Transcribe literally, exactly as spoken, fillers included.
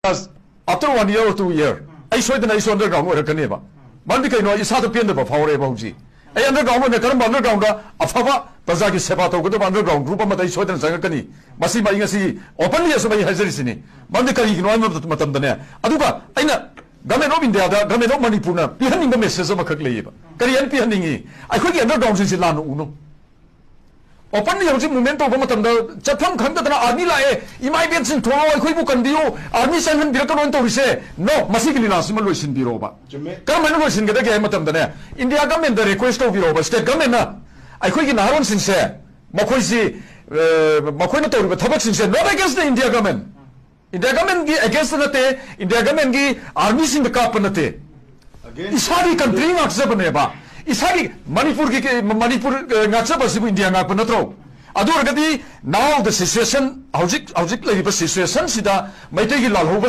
ꯑꯁ, after one year or two year, ꯑꯩ ꯁꯣꯏꯗꯅ ꯑꯩꯁꯨ underground ꯑꯣꯏꯔꯛꯀꯅꯦꯕ. ꯃꯔꯝꯗꯤ ꯀꯩꯅꯣ, ꯑꯩ ꯏꯁꯥꯗ ꯄꯦꯟꯗꯕ ꯐꯥꯎꯔꯦꯕ ꯍꯧꯖꯤꯛ꯫ ꯑꯩ underground ꯑꯣꯏꯅ ꯀꯔꯝꯕ underground ꯑꯐꯕ ꯄ꯭ꯔꯖꯥꯒꯤ ꯁꯦꯕꯥ ꯇꯧꯒꯗꯕ underground group ꯑꯃꯗ ꯑꯩ ꯁꯣꯏꯗꯅ ꯆꯪꯉꯛꯀꯅꯤ꯫ ꯃꯁꯤꯃ ꯑꯩ ꯉꯁꯤ openly ꯑꯁꯨꯝ ꯑꯩ ꯍꯥꯏꯖꯔꯤꯁꯤꯅꯤ꯫ ꯃꯔꯝꯗꯤ ꯀꯔꯤꯒꯤꯅꯣ ꯍꯥꯏꯕ ꯃꯇꯝꯗꯅꯦ, ꯑꯗꯨꯒ ꯑꯩꯅ Government of Indiaꯗ, Government of ꯃꯅꯤꯄꯨꯔꯅ ꯄꯤꯍꯟꯅꯤꯡꯕ message ꯑꯃꯈꯛ ꯂꯩꯌꯦꯕ꯫ ꯀꯔꯤ ꯍꯥꯏꯅ ꯄꯤꯍꯟꯅꯤꯡꯉꯤ? ꯑꯩꯈꯣꯏꯒꯤ undergroundꯁꯤꯡꯁꯤ ꯂꯥꯟꯅ ꯎꯅꯨ꯫ Openly ꯍꯧꯖꯤꯛ movement ꯇꯧꯕ ꯃꯇꯝꯗ ꯆꯠꯐꯝ ꯈꯪꯗꯗꯅ army ꯂꯥꯛꯑꯦ, "ꯏꯃꯥ ꯏꯕꯦꯟꯁꯤꯡ ꯊꯣꯛꯂꯛꯑꯣ, ꯑꯩꯈꯣꯏꯕꯨ ꯀꯟꯕꯤꯌꯨ, army ꯆꯪꯍꯟꯕꯤꯔꯛꯀꯅꯣꯅ ꯇꯧꯔꯤꯁꯦ"? No, ꯃꯁꯤꯒꯤ ꯂꯤꯂꯥꯁꯤꯃ ꯂꯣꯏꯁꯤꯟꯕꯤꯔꯣꯕ꯫ ꯆꯨꯝꯃꯦ꯫ ꯀꯔꯝꯍꯥꯏꯅ ꯂꯣꯏꯁꯤꯟꯒꯗꯒꯦ ꯍꯥꯏꯕ ꯃꯇꯝꯗꯅꯦ, India Governmentꯗ request ꯇꯧꯕꯤꯔꯣꯕ, state governmentꯅ ꯑꯩꯈꯣꯏꯒꯤ ꯅꯍꯥꯔꯣꯟꯁꯤꯡꯁꯦ, ꯃꯈꯣꯏꯁꯤ, ꯑ, ꯃꯈꯣꯏꯅ ꯇꯧꯔꯤꯕ ꯊꯕꯛꯁꯤꯡꯁꯦ not against the India Government, India Governmentꯀꯤ against ꯅꯠꯇꯦ, India Governmentꯀꯤ armyꯁꯤꯡꯗ ꯀꯥꯞꯄ ꯅꯠꯇꯦ꯫ Against ꯏꯁꯥꯒꯤ country ꯉꯥꯛꯆꯕꯅꯦꯕ꯫ ꯏꯁꯥꯒꯤ ꯃꯅꯤꯄꯨꯔꯒꯤ, ꯃꯅꯤꯄꯨꯔ, ꯑ, ꯉꯥꯛꯆꯕꯁꯤꯕꯨ India ꯉꯥꯛꯄ ꯅꯠꯇ꯭ꯔꯣ? ꯑꯗꯨ ꯑꯣꯏꯔꯒꯗꯤ now the situation, ꯍꯧꯖꯤꯛ, ꯍꯧꯖꯤꯛ ꯂꯩꯔꯤꯕ situationꯁꯤꯗ ꯃꯩꯇꯩꯒꯤ ꯂꯥꯜꯍꯧꯕ